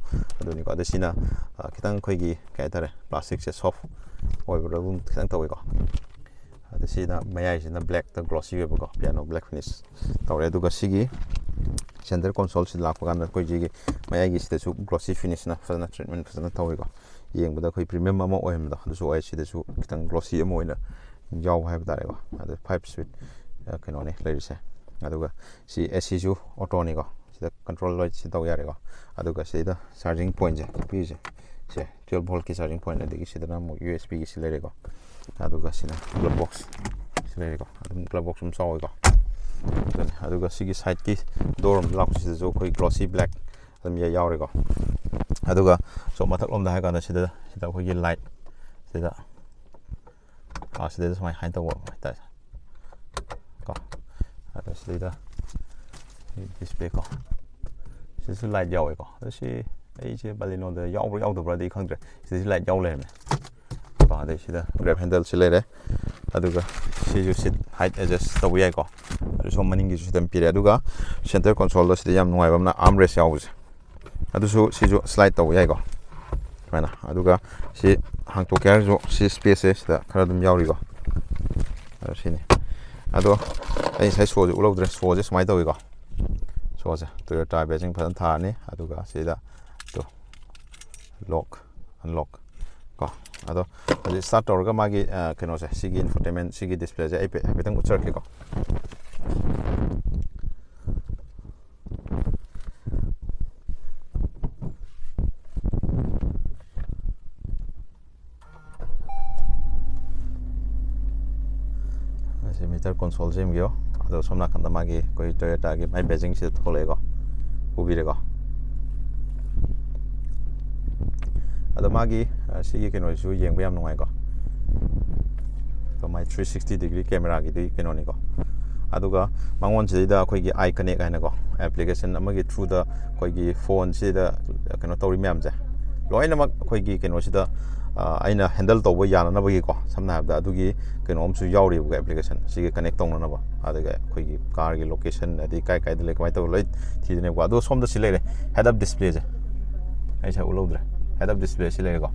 ꯑꯗꯨꯅꯤꯀꯣ꯫ ꯑꯗ ꯁꯤꯅ ꯑ, ꯈꯤꯇꯪ ꯑꯩꯈꯣꯏꯒꯤ ꯀꯩ ꯍꯥꯏꯇꯥꯔꯦ, ꯄ꯭ꯂꯥꯁꯇꯤꯛꯁꯦ ꯁꯣꯐ ꯑꯣꯏꯕꯗꯒꯨꯝ ꯈꯤꯇꯪ ꯇꯧꯋꯤꯀꯣ꯫ ꯑꯗ ꯁꯤꯅ ꯃꯌꯥꯏꯁꯤꯅ ꯕ꯭ꯂꯦꯛꯇ ꯒ꯭ꯂꯣꯁꯤ ꯑꯣꯏꯕꯀꯣ, ꯄꯤꯌꯥꯅꯣ ꯕ꯭ꯂꯦꯛ ꯐꯤꯅꯤꯁ ꯇꯧꯔꯦ꯫ ꯑꯗꯨꯒ ꯁꯤꯒꯤ ꯁꯦꯟꯇꯔ ꯀꯣꯟꯁꯣꯜꯁꯤ ꯂꯥꯛꯄ ꯀꯥꯟꯗ ꯑꯩꯈꯣꯏ ꯁꯤꯒꯤ ꯃꯌꯥꯏꯒꯤꯁꯤꯗꯁꯨ ꯒ꯭ꯂꯣꯁꯤ ꯐꯤꯅꯤꯁꯅ ꯐꯖꯅ ꯇ꯭ꯔꯤꯠꯃꯦꯟ ꯐꯖꯅ ꯇꯧꯋꯤꯀꯣ꯫ ꯌꯦꯡꯕꯗ ꯑꯩꯈꯣꯏ ꯄ꯭ꯔꯤꯃꯤꯌꯝ ꯑꯃ ꯑꯣꯏꯍꯟꯕꯗꯣ ꯑꯗꯨꯁꯨ ꯑꯣꯏ꯫ ꯁꯤꯗꯁꯨ ꯈꯤꯇꯪ ꯒ꯭ꯂꯣꯁꯤ ꯑꯃ ꯑꯣꯏꯅ ꯌꯥꯎꯕ ꯍꯥꯏꯕ ꯇꯥꯔꯦꯀꯣ꯫ ꯑꯗ ꯐꯥꯏꯚ ꯁ꯭ꯄꯤꯠ ꯀꯩꯅꯣꯅꯦ ꯂꯩꯔꯤꯁꯦ꯫ ꯑꯗꯨꯒ ꯁꯤ ꯑꯦ ꯁꯤꯁꯨ ꯑꯣꯇꯣꯅꯤꯀꯣ, ꯁꯤꯗ ꯀꯟꯇ꯭ꯔꯣꯜ ꯂꯣꯏ ꯁꯤ ꯇꯧ ꯌꯥꯔꯦꯀꯣ꯫ ꯑꯗꯨꯒ ꯁꯤꯗ ꯆꯥꯔꯖꯤꯡ ꯄꯣꯏꯟꯁꯦ ꯄꯤꯔꯤꯁꯦ, ꯁꯦ ꯇ꯭ꯋꯦꯜꯞ ꯚꯣꯜꯠꯀꯤ ꯆꯥꯔꯖꯤꯡ ꯄꯣꯏꯟ, ꯑꯗꯒꯤ ꯁꯤꯗꯅ ꯑꯃꯨꯛ ꯌꯨ ꯑꯦꯁ ꯕꯤꯒꯤ ꯁꯤ ꯂꯩꯔꯦꯀꯣ꯫ ꯑꯗꯨꯒ ꯁꯤꯅ ꯒ꯭ꯂꯞ ꯕꯣꯛꯁ ꯁꯤ ꯂꯩꯔꯦꯀꯣ꯫ ꯑꯗꯨꯝ ꯒ꯭ꯂꯞ ꯕꯣꯛꯁ ꯑꯗꯨꯝ ꯆꯥꯎꯋꯤꯀꯣ꯫ ꯑꯗꯨꯅꯤ꯫ ꯑꯗꯨꯒ ꯁꯤꯒꯤ ꯁꯥꯏꯠꯀꯤ ꯗꯣꯔ ꯑꯃ ꯂꯥꯛꯄꯁꯤꯗꯁꯨ ꯑꯩꯈꯣꯏ ꯒ꯭ꯂꯣꯁꯤ ꯕ꯭ꯂꯦꯛ ꯑꯗꯨꯝ ꯌꯥ-, ꯌꯥꯎꯔꯦꯀꯣ꯫ ꯑꯗꯨꯒ ꯁꯣꯝ ꯃꯊꯛꯂꯣꯝꯗ ꯍꯥꯏ ꯀꯥꯟꯗ ꯁꯤꯗ, ꯁꯤꯗ ꯑꯩꯈꯣꯏꯒꯤ ꯂꯥꯏꯠ ꯁꯤꯗ, ꯑꯥ, ꯁꯤꯗꯩꯗ ꯁꯨꯃꯥꯏꯅ ꯍꯥꯏꯅ ꯇꯧꯕ ꯍꯥꯏꯇꯥꯔꯦ ꯀꯣ꯫ ꯑꯗꯣ ꯁꯤꯗꯩꯗ ꯗꯤꯁꯄ꯭ꯂꯦ ꯀꯣ, ꯁꯤꯗꯁꯨ ꯂꯥꯏꯠ ꯌꯥꯎꯋꯦꯀꯣ꯫ ꯑꯗꯣ ꯁꯤ ꯑꯩꯁꯦ ꯕꯥꯂꯤꯅꯣꯗ ꯌꯥꯎꯕ꯭ꯔꯥ ꯌꯥꯎꯗꯕ꯭ꯔꯥꯗꯤ ꯑꯩ ꯈꯪꯗ꯭ꯔꯦ꯫ ꯁꯤꯗꯁꯨ ꯂꯥꯏꯠ ꯌꯥꯎ ꯂꯩꯔꯝꯃꯦ ꯀꯣ꯫ ꯑꯗꯩ ꯁꯤꯗ ꯒ꯭ꯔꯦꯞ ꯍꯦꯟꯗꯜꯁꯤ ꯂꯩꯔꯦ꯫ ꯑꯗꯨꯒ ꯁꯤꯁꯨ ꯁꯤꯠ ꯍꯥꯏꯠ ꯑꯦꯗꯖꯁ ꯇꯧꯕ ꯌꯥꯏꯀꯣ꯫ ꯑꯗꯨ ꯁꯣꯝ ꯃꯅꯤꯡꯒꯤꯁꯨ ꯁꯤꯗ ꯄꯤꯔꯦ꯫ ꯑꯗꯨꯒ ꯁꯦꯟꯇꯔ ꯀꯣꯟꯁꯣꯜꯗ ꯁꯤꯗ ꯌꯥꯝ ꯅꯨꯡꯉꯥꯏꯕ ꯑꯃꯅ ꯑꯥꯔꯝ ꯔꯦꯁ ꯌꯥꯎꯕꯁꯦ, ꯑꯗꯨꯁꯨ ꯁꯤꯁꯨ ꯁ꯭ꯂꯥꯏꯠ ꯇꯧꯕ ꯌꯥꯏꯀꯣ, ꯁꯨꯃꯥꯏꯅ꯫ ꯑꯗꯨꯒ ꯁꯤ ꯍꯥꯡꯇꯣꯛꯀꯦ ꯍꯥꯏꯔꯁꯨ ꯁꯤ ꯁ꯭ꯄꯦꯁꯁꯦ ꯁꯤꯗ ꯈꯔ ꯑꯗꯨꯝ ꯌꯥꯎꯔꯤꯀꯣ꯫ ꯑꯗꯣ ꯁꯤꯅꯤ꯫ ꯑꯗꯣ ꯑꯩ ꯉꯁꯥꯏ ꯁꯣꯁꯦ ꯎꯠꯍꯧꯗ꯭ꯔꯦ꯫ ꯁꯣꯁꯦ ꯁꯨꯃꯥꯏꯅ ꯇꯧꯋꯤꯀꯣ꯫ ꯁꯣꯁꯦ ꯇꯣꯌꯣꯇꯥ ꯕꯦꯖꯤꯡ ꯐꯖꯅ ꯊꯥꯔꯅꯤ꯫ ꯑꯗꯨꯒ ꯁꯤꯗ ꯇꯣ, ꯂꯣꯛ, ꯑꯟꯂꯣꯛ ꯀꯣ꯫ ꯑꯗꯣ ꯍꯧꯖꯤꯛ ꯁ꯭ꯇꯥꯔꯠ ꯇꯧꯔꯒ ꯃꯥꯒꯤ ꯑ, ꯀꯩꯅꯣꯁꯦ, ꯁꯤꯒꯤ ꯏꯟꯐꯣꯇꯦꯟꯃꯦꯟ ꯁꯤꯒꯤ ꯗꯤꯁꯄ꯭ꯂꯦꯁꯦ ꯑꯩ ꯍꯥꯏꯐꯦꯠꯇꯪ ꯎꯠꯆꯔꯛꯀꯦꯀꯣ꯫ ꯃꯤꯇꯔ ꯀꯣꯟꯁꯣꯜꯁꯦ ꯌꯦꯡꯕꯤꯌꯣ꯫ ꯑꯗꯣ ꯁꯣꯝ ꯅꯥꯀꯟꯗ ꯃꯥꯒꯤ ꯑꯩꯈꯣꯏ ꯇꯣꯌꯣꯇꯥꯒꯤ ꯃꯥꯏ ꯕꯦꯖꯤꯡꯁꯤꯗ ꯊꯣꯛꯂꯛꯑꯦꯀꯣ, ꯎꯕꯤꯔꯦꯀꯣ꯫ ꯑꯗꯣ ꯃꯥꯒꯤ ꯑ, ꯁꯤꯒꯤ ꯀꯩꯅꯣꯁꯤꯁꯨ ꯌꯦꯡꯕ ꯌꯥꯝ ꯅꯨꯡꯉꯥꯏꯀꯣ꯫ ꯑꯗꯣ ꯃꯥꯏ ꯊ꯭ꯔꯤ ꯁꯤꯛꯁꯇꯤ ꯗꯤꯒ꯭ꯔꯤ ꯀꯦꯃꯦꯔꯥꯒꯤꯗꯤ ꯀꯩꯅꯣꯅꯤꯀꯣ꯫ ꯑꯗꯨꯒ ꯃꯉꯣꯟꯁꯤꯗꯩꯗ ꯑꯩꯈꯣꯏꯒꯤ ꯑꯥꯏ ꯀꯅꯦꯛ ꯍꯥꯏꯅꯀꯣ, ꯑꯦꯄ꯭ꯂꯤꯀꯦꯁꯟ ꯑꯃꯒꯤ ꯊ꯭ꯔꯨꯗ ꯑꯩꯈꯣꯏꯒꯤ ꯐꯣꯟꯁꯤꯗ ꯀꯩꯅꯣ ꯇꯧꯔꯤ ꯃꯌꯥꯝꯁꯦ ꯂꯣꯏꯅꯃꯛ ꯑꯩꯈꯣꯏꯒꯤ ꯀꯩꯅꯣꯁꯤꯗ, ꯑ, ꯑꯩꯅ ꯍꯦꯟꯗꯜ ꯇꯧꯕ ꯌꯥꯅꯅꯕꯒꯤꯀꯣ, ꯁꯝꯅ ꯍꯥꯏꯔꯕꯗ ꯑꯗꯨꯒꯤ ꯀꯩꯅꯣ ꯑꯃꯁꯨ ꯌꯥꯎꯔꯤꯕꯀꯣ, ꯑꯦꯄ꯭ꯂꯤꯀꯦꯁꯟ ꯁꯤꯒ ꯀꯅꯦꯛ ꯇꯧꯅꯅꯕ꯫ ꯑꯗꯨꯒ ꯑꯩꯈꯣꯏꯒꯤ ꯀꯥꯔꯒꯤ ꯂꯣꯀꯦꯁꯟ, ꯑꯗꯩ ꯀꯥꯏ ꯀꯥꯏꯗ ꯂꯩ, ꯀꯃꯥꯏꯅ ꯇꯧꯕ, ꯂꯣꯏ ꯊꯤꯗꯣꯏꯅꯦꯕꯀꯣ꯫ ꯑꯗꯣ ꯁꯣꯝꯗ ꯁꯤ ꯂꯩꯔꯦ, ꯍꯦꯗ ꯑꯞ ꯗꯤꯁꯄ꯭ꯂꯦꯁꯦ꯫ ꯑꯩ ꯁꯦ ꯎꯠꯍꯧꯗ꯭ꯔꯦ꯫ ꯍꯦꯗ ꯑꯞ ꯗꯤꯁꯄ꯭ꯂꯦ ꯁꯤ ꯂꯩꯔꯦꯀꯣ꯫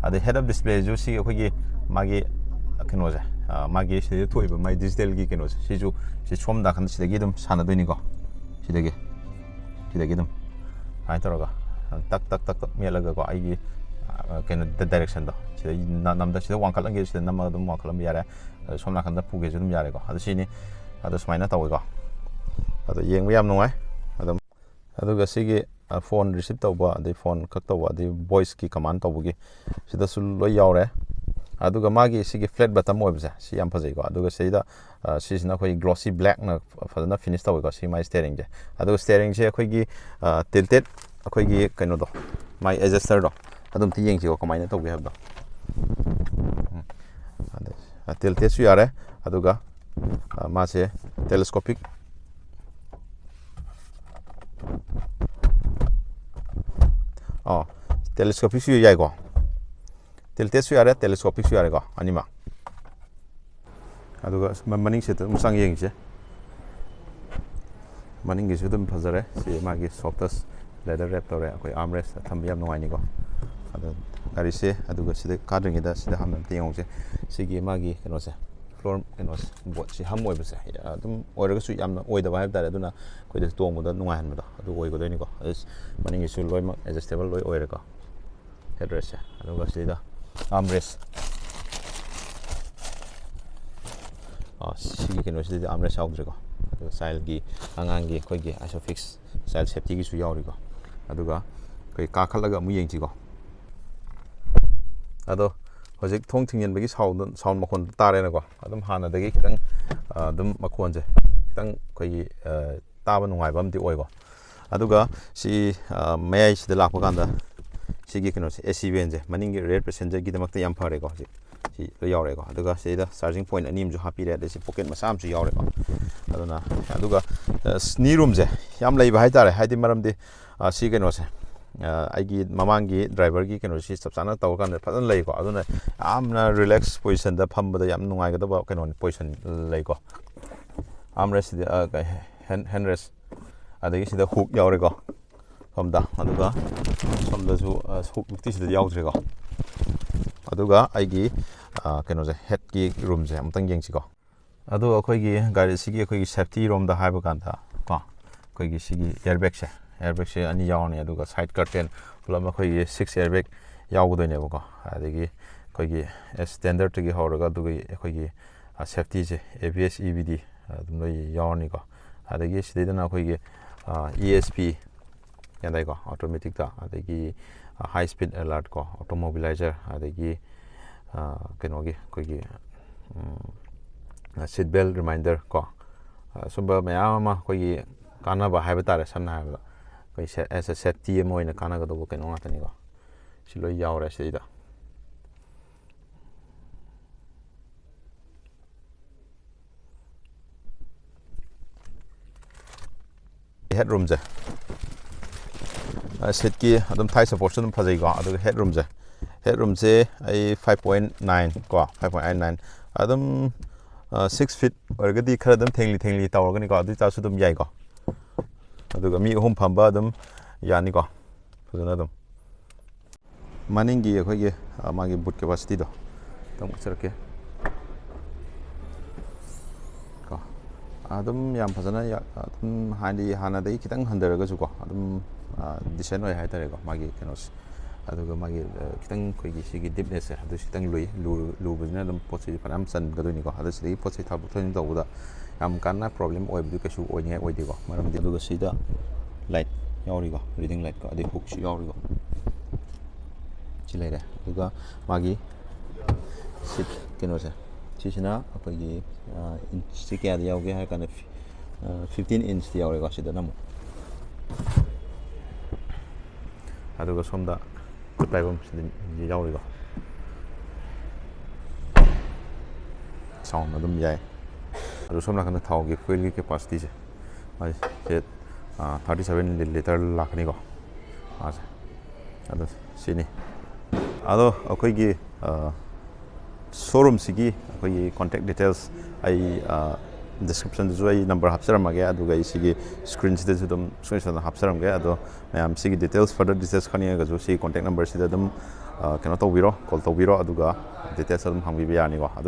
ꯑꯗꯩ ꯍꯦꯗ ꯑꯞ ꯗꯤꯁꯄ꯭ꯂꯦꯁꯤꯁꯨ ꯁꯤ ꯑꯩꯈꯣꯏꯒꯤ ꯃꯥꯒꯤ ꯀꯩꯅꯣꯁꯦ, ꯑ, ꯃꯥꯒꯤ ꯁꯤꯗꯩꯗ ꯊꯣꯛꯏꯕ ꯃꯥꯒꯤ ꯗꯤꯖꯤꯇꯦꯜꯒꯤ ꯀꯩꯅꯣꯁꯦ, ꯁꯤꯁꯨ ꯁꯤ ꯁꯣꯝ ꯅꯥꯀꯟꯗ ꯁꯤꯗꯒꯤ ꯑꯗꯨꯝ ꯁꯥꯟꯅꯗꯣꯏꯅꯤꯀꯣ꯫ ꯁꯤꯗꯒꯤ ꯁꯤꯗꯒꯤ ꯑꯗꯨꯝ ꯁꯨꯃꯥꯏꯅ ꯇꯧꯔꯒ ꯇꯛ ꯇꯛ ꯇꯛ ꯇꯛ ꯃꯦꯠꯂꯒꯀꯣ, ꯑꯩꯒꯤ, ꯑ, ꯀꯩꯅꯣ, ꯗꯥꯏꯔꯦꯛꯁꯟꯗꯣ ꯁꯤꯗ ꯅ-, ꯅꯝꯗ ꯁꯤꯗ ꯋꯥꯡꯈꯠꯂꯝꯒꯦ, ꯁꯤꯗ ꯅꯝꯃꯒ ꯑꯗꯨꯝ ꯋꯥꯡꯈꯠꯂꯝꯕ ꯌꯥꯔꯦ꯫ ꯑꯗ ꯁꯣꯝ ꯅꯥꯀꯟꯗ ꯄꯨꯒꯦꯁꯨ ꯑꯗꯨꯝ ꯌꯥꯔꯦꯀꯣ꯫ ꯑꯗꯨ ꯁꯤꯅꯤ꯫ ꯑꯗꯣ ꯁꯨꯃꯥꯏꯅ ꯇꯧꯋꯦꯀꯣ꯫ ꯑꯗꯣ ꯌꯦꯡꯕ ꯌꯥꯝ ꯅꯨꯡꯉꯥꯏ꯫ ꯑꯗꯨꯝ ꯑꯗꯨꯒ ꯁꯤꯒꯤ, ꯑ, ꯐꯣꯟ ꯔꯤꯁꯤꯞ ꯇꯧꯕ, ꯑꯗꯩ ꯐꯣꯟ ꯀꯛ ꯇꯧꯕ, ꯑꯗꯩ ꯚꯣꯏꯁꯀꯤ ꯀꯃꯥꯟ ꯇꯧꯕꯒꯤ ꯁꯤꯗꯁꯨ ꯂꯣꯏ ꯌꯥꯎꯔꯦ꯫ ꯑꯗꯨꯒ ꯃꯥꯒꯤ ꯁꯤꯒꯤ ꯐ꯭ꯂꯦꯠ ꯕꯇꯝ ꯑꯣꯏꯕꯁꯦ ꯁꯤ ꯌꯥꯝ ꯐꯖꯩꯀꯣ꯫ ꯑꯗꯨꯒ ꯁꯤꯗ, ꯑ, ꯁꯤꯁꯤꯅ ꯑꯩꯈꯣꯏꯒꯤ ꯒ꯭ꯂꯣꯁꯤ ꯕ꯭ꯂꯦꯛꯅ ꯐꯖꯅ ꯐꯤꯅꯤꯁ ꯇꯧꯋꯦꯀꯣ, ꯁꯤ ꯃꯥꯏ ꯁ꯭ꯇꯦꯔꯤꯡꯁꯦ꯫ ꯑꯗꯨꯒ ꯁ꯭ꯇꯦꯔꯤꯡꯁꯦ ꯑꯩꯈꯣꯏꯒꯤ, ꯑ, ꯇꯤꯜꯇꯦꯠ, ꯑꯩꯈꯣꯏꯒꯤ ꯀꯩꯅꯣꯗꯣ, ꯃꯥꯏ ꯑꯦꯗꯖꯁꯇꯔꯗꯣ, ꯑꯗꯨꯝꯇ ꯌꯦꯡꯁꯤꯀꯣ, ꯀꯃꯥꯏꯅ ꯇꯧꯒꯦ ꯍꯥꯏꯕꯗꯣ꯫ ꯎꯝ꯫ ꯑꯗꯩ, ꯑ, ꯇꯤꯜꯇꯦꯠꯁꯨ ꯌꯥꯔꯦ꯫ ꯑꯗꯨꯒ, ꯑ, ꯃꯥꯁꯦ ꯇꯦꯂꯦꯁꯀꯣꯄꯤꯛ, ꯑꯣ, ꯇꯦꯂꯦꯁꯀꯣꯄꯤꯛꯁꯨ ꯌꯥꯏꯀꯣ꯫ ꯇꯤꯜꯇꯦꯠꯁꯨ ꯌꯥꯔꯦ, ꯇꯦꯂꯦꯁꯀꯣꯄꯤꯛꯁꯨ ꯌꯥꯔꯦꯀꯣ, ꯑꯅꯤꯃꯛ꯫ ꯑꯗꯨꯒ ꯃ-, ꯃꯅꯤꯡꯁꯤꯗ ꯑꯗꯨꯝ ꯆꯪ ꯌꯦꯡꯁꯦ꯫ ꯃꯅꯤꯡꯒꯤꯁꯨ ꯑꯗꯨꯝ ꯐꯖꯔꯦ꯫ ꯁꯤ ꯃꯥꯒꯤ ꯁꯣꯐ ꯇꯁ ꯂꯦꯗꯔ ꯔꯦꯞ ꯇꯧꯔꯦ꯫ ꯑꯩꯈꯣꯏ ꯑꯥꯔꯝ ꯔꯦꯁ ꯊꯝꯕ ꯌꯥꯝ ꯅꯨꯡꯉꯥꯏꯅꯤꯀꯣ꯫ ꯑꯗꯣ ꯒꯥꯔꯤꯁꯦ, ꯑꯗꯨꯒ ꯁꯤꯗ ꯀꯥꯗ꯭ꯔꯤꯉꯩꯗ ꯁꯤꯗ ꯍꯥꯟꯅ ꯑꯝꯇ ꯌꯦꯡꯍꯧꯁꯦ꯫ ꯁꯤꯒꯤ ꯃꯥꯒꯤ ꯀꯩꯅꯣꯁꯦ, ꯐ꯭ꯂꯣꯔ ꯀꯩꯅꯣꯁꯦ, ꯕꯣꯠꯁꯦ ꯍꯝ ꯑꯣꯏꯕꯁꯦ ꯑꯗꯨꯝ ꯑꯣꯏꯔꯒꯁꯨ ꯌꯥꯝꯅ ꯑꯣꯏꯗꯕ ꯍꯥꯏꯕ ꯇꯥꯔꯦ꯫ ꯑꯗꯨꯅ ꯑꯩꯈꯣꯏꯗ ꯇꯣꯡꯕꯗ ꯅꯨꯡꯉꯥꯏꯍꯟꯕꯗꯣ ꯑꯗꯨ ꯑꯣꯏꯒꯗꯣꯏꯅꯤꯀꯣ꯫ ꯑꯗꯨ ꯃꯅꯤꯡꯒꯤꯁꯨ ꯂꯣꯏꯅꯃꯛ ꯑꯦꯗꯖꯁꯇꯦꯕꯜ ꯂꯣꯏ ꯑꯣꯏꯔꯦꯀꯣ꯫ ꯍꯦꯗ ꯔꯦꯁꯁꯦ꯫ ꯑꯗꯨꯒ ꯁꯤꯗ ꯑꯥꯔꯝ ꯔꯦꯁ, ꯑꯥ, ꯁꯤꯒꯤ ꯀꯩꯅꯣꯁꯤꯗꯗꯤ ꯑꯥꯔꯝ ꯔꯦꯁ ꯌꯥꯎꯗ꯭ꯔꯦꯀꯣ꯫ ꯑꯗꯨꯒ ꯆꯥꯏꯜꯒꯤ, ꯑꯉꯥꯡꯒꯤ ꯑꯩꯈꯣꯏꯒꯤ ꯑꯥꯏꯁꯣꯐꯤꯛꯁ ꯆꯥꯏꯜ ꯁꯦꯐꯇꯤꯒꯤꯁꯨ ꯌꯥꯎꯔꯤꯀꯣ꯫ ꯑꯗꯨꯒ ꯑꯩꯈꯣꯏ ꯀꯥꯈꯠꯂꯒ ꯑꯃꯨꯛ ꯌꯦꯡꯁꯤꯀꯣ꯫ ꯑꯗꯣ ꯍꯧꯖꯤꯛ ꯊꯣꯡ ꯊꯤꯡꯖꯤꯟꯕꯒꯤ ꯁꯥꯎꯟ ꯁꯥꯎꯟ ꯃꯈꯣꯟꯗꯣ ꯇꯥꯔꯦꯅꯀꯣ꯫ ꯑꯗꯨꯝ ꯍꯥꯟꯅꯗꯒꯤ ꯈꯤꯇꯪ ꯑ, ꯑꯗꯨꯝ ꯃꯈꯣꯟꯁꯦ ꯈꯤꯇꯪ ꯑꯩꯈꯣꯏꯒꯤ ꯑ, ꯇꯥꯕ ꯅꯨꯡꯉꯥꯏꯕ ꯑꯃꯗꯤ ꯑꯣꯏꯀꯣ꯫ ꯑꯗꯨꯒ ꯁꯤ ꯑ, ꯃꯌꯥꯏꯁꯤꯗ ꯂꯥꯛꯄ ꯀꯥꯟꯗ ꯁꯤꯒꯤ ꯀꯩꯅꯣꯁꯦ, ꯑꯦ ꯁꯤ ꯚꯦꯟꯁꯦ ꯃꯅꯤꯡꯒꯤ ꯔꯤꯌꯔ ꯄꯦꯁꯦꯟꯖꯔꯒꯤꯗꯃꯛꯇ ꯌꯥꯝ ꯐꯔꯦꯀꯣ꯫ ꯁꯤ ꯁꯤ ꯂꯣꯏ ꯌꯥꯎꯔꯦꯀꯣ꯫ ꯑꯗꯨꯒ ꯁꯤꯗ ꯆꯥꯔꯖꯤꯡ ꯄꯣꯏꯟ ꯑꯅꯤ ꯑꯃꯁꯨ ꯍꯥꯞꯄꯤꯔꯦ, ꯑꯗꯩ ꯁꯤ ꯄꯣꯀꯦꯠ ꯃꯆꯥ ꯑꯃꯁꯨ ꯌꯥꯎꯔꯦꯀꯣ꯫ ꯑꯗꯨꯅ ꯑꯗꯨꯒ ꯑ, ꯁ꯭ꯅꯤ ꯔꯨꯝꯁꯦ ꯌꯥꯝ ꯂꯩꯕ ꯍꯥꯏꯇꯥꯔꯦ꯫ ꯍꯥꯏꯗꯤ ꯃꯔꯝꯗꯤ ꯑ, ꯁꯤ ꯀꯩꯅꯣꯁꯦ, ꯑ, ꯑꯩꯒꯤ ꯃꯃꯥꯡꯒꯤ ꯗ꯭ꯔꯥꯏꯚꯔꯒꯤ ꯀꯩꯅꯣꯁꯤ ꯆꯞ ꯆꯥꯅ ꯇꯧꯔꯀꯥꯟꯗ ꯐꯖꯅ ꯂꯩꯀꯣ꯫ ꯑꯗꯨꯅ ꯌꯥꯝꯅ ꯔꯤꯂꯦꯛꯁ ꯄꯣꯖꯤꯁꯟꯗ ꯐꯝꯕꯗ ꯌꯥꯝ ꯅꯨꯡꯉꯥꯏꯒꯗꯕ ꯀꯩꯅꯣꯅꯤ, ꯄꯣꯖꯤꯁꯟ ꯂꯩꯀꯣ꯫ ꯑꯥꯔꯝ ꯔꯦꯁꯁꯤꯗꯤ, ꯑ, ꯀꯩ, ꯍꯦꯟ ꯍꯦꯟ ꯔꯦꯁ, ꯑꯗꯒꯤ ꯁꯤꯗ ꯍꯨꯛ ꯌꯥꯎꯔꯦꯀꯣ꯫ ꯁꯣꯝꯗ, ꯑꯗꯨꯒ ꯁꯣꯝꯗꯁꯨ ꯑ, ꯍꯨꯛ ꯃꯛꯇꯤ ꯁꯤꯗ ꯌꯥꯎꯗ꯭ꯔꯦꯀꯣ꯫ ꯑꯗꯨꯒ ꯑꯩꯒꯤ ꯑ, ꯀꯩꯅꯣꯁꯦ, ꯍꯦꯠꯀꯤ ꯔꯨꯝꯁꯦ ꯑꯃꯨꯛꯇꯪ ꯌꯦꯡꯁꯤꯀꯣ꯫ ꯑꯗꯣ ꯑꯩꯈꯣꯏꯒꯤ ꯒꯥꯔꯤꯁꯤꯒꯤ ꯑꯩꯈꯣꯏꯒꯤ ꯁꯦꯐꯇꯤ ꯔꯣꯝꯗ ꯍꯥꯏꯕ ꯀꯥꯟꯗ ꯀꯣ, ꯑꯩꯈꯣꯏꯒꯤ ꯁꯤꯒꯤ ꯑꯦꯌꯔꯕꯦꯒꯁꯦ, ꯑꯦꯌꯔꯕꯦꯒꯁꯦ ꯑꯅꯤ ꯌꯥꯎꯔꯅꯤ, ꯑꯗꯨꯒ ꯁꯥꯏꯠ ꯀꯔꯇꯦꯟ ꯄꯨꯂꯞ ꯑꯩꯈꯣꯏꯒꯤ ꯁꯤꯛꯁ ꯑꯦꯌꯔꯕꯦꯒ ꯌꯥꯎꯒꯗꯣꯏꯅꯦꯕꯀꯣ꯫ ꯑꯗꯒꯤ ꯑꯩꯈꯣꯏꯒꯤ ꯁ꯭ꯇꯦꯟꯗꯔꯠꯇꯒꯤ ꯍꯧꯔꯒ ꯑꯗꯨꯒ ꯑꯩꯈꯣꯏꯒꯤ ꯁꯦꯐꯇꯤꯁꯦ, A B S, E B D ꯑꯗꯨꯝ ꯂꯣꯏ ꯌꯥꯎꯔꯅꯤꯀꯣ꯫ ꯑꯗꯒꯤ ꯁꯤꯗꯩꯗꯅ ꯑꯩꯈꯣꯏꯒꯤ ꯏ ꯑꯦꯁ ꯄꯤ ꯍꯥꯏꯇꯥꯔꯦꯀꯣ, ꯑꯣꯇꯣꯃꯦꯇꯤꯛꯇ, ꯑꯗꯒꯤ ꯍꯥꯏ ꯁ꯭ꯄꯤꯗ ꯑꯦꯂꯥꯔꯠ ꯀꯣ, ꯑꯣꯇꯣ ꯃꯣꯕꯤꯂꯥꯏꯖꯔ, ꯑꯗꯒꯤ ꯑ, ꯀꯩꯅꯣꯒꯤ ꯑꯩꯈꯣꯏꯒꯤ ꯁꯤꯠ ꯕꯦꯜ ꯔꯤꯃꯥꯏꯟꯗꯔ ꯀꯣ, ꯑ, ꯁꯨꯝꯕ ꯃꯌꯥꯝ ꯑꯃ ꯑꯩꯈꯣꯏꯒꯤ ꯀꯥꯟꯅꯕ ꯍꯥꯏꯕ ꯇꯥꯔꯦ, ꯁꯝꯅ ꯍꯥꯏꯔꯕꯗ ꯑꯩꯈꯣꯏ ꯑꯦꯁ ꯑꯦ ꯁꯦꯐꯇꯤ ꯑꯃ ꯑꯣꯏꯅ ꯀꯥꯟꯅꯒꯗꯧꯕ ꯀꯩꯅꯣ ꯉꯥꯛꯇꯅꯤꯀꯣ꯫ ꯁꯤ ꯂꯣꯏ ꯌꯥꯎꯔꯦ ꯁꯤꯗꯩꯗ꯫ ꯍꯦꯠ ꯔꯨꯝꯁꯦ, ꯁꯤꯠꯀꯤ ꯑꯗꯨꯝ ꯊꯥꯏ ꯁꯞꯄꯣꯔꯠꯁꯨ ꯑꯗꯨꯝ ꯐꯖꯩꯀꯣ꯫ ꯑꯗꯨꯒ ꯍꯦꯠ ꯔꯨꯝꯁꯦ, ꯍꯦꯠ ꯔꯨꯝꯁꯦ ꯑꯩ ꯐꯥꯏꯚ ꯄꯣꯏꯟ ꯅꯥꯏꯟ ꯀꯣ, ꯐꯥꯏꯚ ꯄꯣꯏꯟ ꯑꯩꯠ ꯅꯥꯏꯟ, ꯑꯗꯨꯝ ꯁꯤꯛꯁ ꯐꯤꯠ ꯑꯣꯏꯔꯒꯗꯤ ꯈꯔ ꯑꯗꯨꯝ ꯊꯦꯡꯂꯤ ꯊꯦꯡꯂꯤ ꯇꯧꯔꯒꯅꯤꯀꯣ, ꯑꯗꯨ ꯑꯣꯏꯇꯥꯔꯁꯨ ꯑꯗꯨꯝ ꯌꯥꯏꯀꯣ꯫ ꯑꯗꯨꯒ ꯃꯤ ꯑꯍꯨꯝ ꯐꯝꯕ ꯑꯗꯨꯝ ꯌꯥꯅꯤꯀꯣ, ꯐꯖꯅ ꯑꯗꯨꯝ꯫ ꯃꯅꯤꯡꯒꯤ ꯑꯩꯈꯣꯏꯒꯤ, ꯑ, ꯃꯥꯒꯤ ꯕꯨꯠ ꯀꯦꯄꯥꯁꯤꯇꯤꯗꯣ ꯑꯗꯨꯝ ꯎꯠꯆꯔꯛꯀꯦ ꯀꯣ꯫ ꯑꯗꯨꯝ ꯌꯥꯝ ꯐꯖꯅ ꯌꯥ-, ꯑꯗꯨꯝ ꯍꯥꯏꯗꯤ ꯍꯥꯟꯅꯗꯒꯤ ꯈꯤꯇꯪ ꯍꯟꯊꯔꯒꯁꯨꯀꯣ, ꯑꯗꯨꯝ, ꯑ, ꯗꯤꯁꯦꯟ ꯑꯣꯏ ꯍꯥꯏꯇꯥꯔꯦꯀꯣ, ꯃꯥꯒꯤ ꯀꯩꯅꯣꯁꯦ꯫ ꯑꯗꯨꯒ ꯃꯥꯒꯤ, ꯑ, ꯈꯤꯇꯪ ꯑꯩꯈꯣꯏꯒꯤ ꯁꯤꯒꯤ ꯗꯤꯞꯅꯦꯁꯁꯦ ꯑꯗꯨꯁꯨ ꯈꯤꯇꯪ ꯂꯨꯏ꯫ ꯂꯨ-, ꯂꯨꯕꯁꯤꯅ ꯑꯗꯨꯝ ꯄꯣꯠ ꯆꯩꯁꯦ ꯐꯅꯌꯥꯝ ꯆꯟꯒꯗꯣꯏꯅꯤꯀꯣ꯫ ꯑꯗ ꯁꯤꯗꯒꯤ ꯄꯣꯠ ꯆꯩ ꯊꯥꯗꯣꯛ ꯊꯥꯖꯤꯟ ꯇꯧꯕꯗ ꯌꯥꯝ ꯀꯟꯅ ꯄ꯭ꯔꯣꯕ꯭ꯂꯦꯝ ꯑꯣꯏꯕꯗꯤ ꯀꯩꯁꯨ ꯑꯣꯏꯅꯤꯡꯉꯥꯏ ꯑꯣꯏꯗꯦꯀꯣ꯫ ꯃꯔꯝꯗꯤ ꯑꯗꯨꯒ ꯁꯤꯗ ꯂꯥꯏꯠ ꯌꯥꯎꯔꯤꯀꯣ, ꯔꯤꯗꯤꯡ ꯂꯥꯏꯠꯀꯣ, ꯑꯗꯩ ꯍꯨꯛꯁꯨ ꯌꯥꯎꯔꯤꯀꯣ꯫ ꯁꯤ ꯂꯩꯔꯦ꯫ ꯑꯗꯨꯒ ꯃꯥꯒꯤ ꯁꯤꯠ ꯀꯩꯅꯣꯁꯦ, ꯁꯤꯁꯤꯅ ꯑꯩꯈꯣꯏꯒꯤ ꯏꯟꯆꯁꯤ ꯀꯌꯥꯗ ꯌꯥꯎꯒꯦ ꯍꯥꯏꯔ ꯀꯥꯟꯗ, ꯐꯤꯐꯇꯤꯟ ꯏꯟꯆꯇ ꯌꯥꯎꯔꯦꯀꯣ꯫ ꯁꯤꯗꯅ ꯑꯃꯨꯛ ꯑꯗꯨꯒ ꯁꯣꯝꯗ ꯈꯨꯠ ꯄꯥꯏꯐꯝ ꯁꯤꯗ ꯌꯥꯎꯔꯤꯀꯣ꯫ ꯆꯥꯎꯅ ꯑꯗꯨꯝ ꯌꯥꯏ꯫ ꯑꯗꯨ ꯁꯣꯝ ꯅꯥꯀꯟꯗ ꯊꯥꯎꯒꯤ ꯐ꯭ꯌꯨꯜꯒꯤ ꯀꯦꯄꯥꯁꯤꯇꯤꯁꯦ, ꯃꯥꯁꯦ ꯊꯥꯔꯇꯤ ꯁꯕꯦꯟ ꯂꯤꯇꯔ ꯂꯥꯛꯀꯅꯤꯀꯣ꯫ ꯃꯥꯁꯦ ꯑꯗꯣ ꯁꯤꯅꯤ꯫ ꯑꯗꯣ ꯑꯩꯈꯣꯏꯒꯤ ꯁꯣꯔꯨꯝꯁꯤꯒꯤ ꯑꯩꯈꯣꯏꯒꯤ ꯀꯣꯟꯇꯦꯛ ꯗꯤꯇꯦꯜꯁ ꯑꯩ ꯗꯤꯁꯀ꯭ꯔꯤꯞꯁꯟꯗꯁꯨ ꯑꯩ ꯅꯝꯕꯔ ꯍꯥꯞꯆꯔꯝꯃꯒꯦ, ꯑꯗꯨꯒ ꯑꯩ ꯁꯤꯒꯤ ꯁ꯭ꯀ꯭ꯔꯤꯟꯁꯤꯗꯁꯨ ꯑꯗꯨꯝ ꯁꯣꯏꯗꯅ ꯍꯥꯞꯆꯔꯝꯒꯦ꯫ ꯑꯗꯣ ꯃꯌꯥꯝ ꯁꯤꯒꯤ ꯗꯤꯇꯦꯜꯁ, ꯐꯔꯗꯔ ꯗꯤꯇꯦꯜꯁ ꯈꯪꯅꯤꯡꯉꯒꯁꯨ ꯁꯤꯒꯤ ꯀꯣꯟꯇꯦꯛ ꯅꯝꯕꯔꯁꯤꯗ ꯑꯗꯨꯝ ꯀꯩꯅꯣ ꯇꯧꯕꯤꯔꯣ, ꯀꯣꯜ ꯇꯧꯕꯤꯔꯣ, ꯑꯗꯨꯒ ꯗꯤꯇꯦꯜꯁ ꯑꯗꯨꯝ ꯍꯪꯕꯤꯕ ꯌꯥꯅꯤꯀꯣ꯫ ꯑꯗꯨ